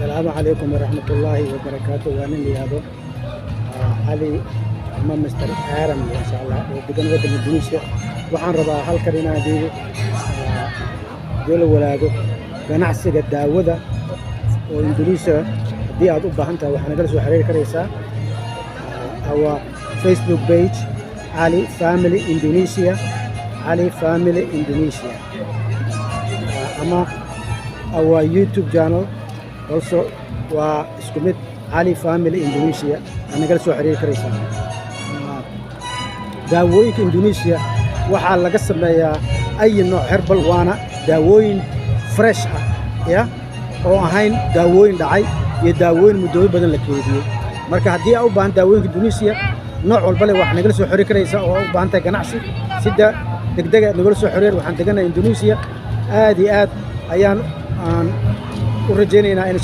Asalaamu calaykum waraxmatullaahi wabarakaatu. Waa nin la yidhaahdo Cali ama Mr Aaron, insha Allah, oo degan waddanka Indonesia. Waxaan rabaa halkan inaan idila wadaago ganacsiga daawada oo Indonesia. Haddii aad u baahan tahay, waxaa nagala soo xiriiri karaysaa our Facebook page, Ali Family Indonesia, Ali Family Indonesia, ama our YouTube channel also waa isku mid, Ali Family Indonesia. Aad nagala soo xiriiri karaysaa. Daawooyinka Indonesia waxaa laga sameeyaa ay nooc herbal, waana daawooyin fresh ah ya oo ahayn daawooyin dhacay iyo daawooyin muddooyin badan la keediyey. Marka haddii aa u baahan daawooyinka Indonesia nooc walba leh, waxaa nagala soo xiriiri karaysaa oo u baahan tahay ganacsi, sida degdega nagala soo xiriir. Waxaan deganahay Indonesia. Aad iyo aad ayaan aan u rajaynaynaa in insha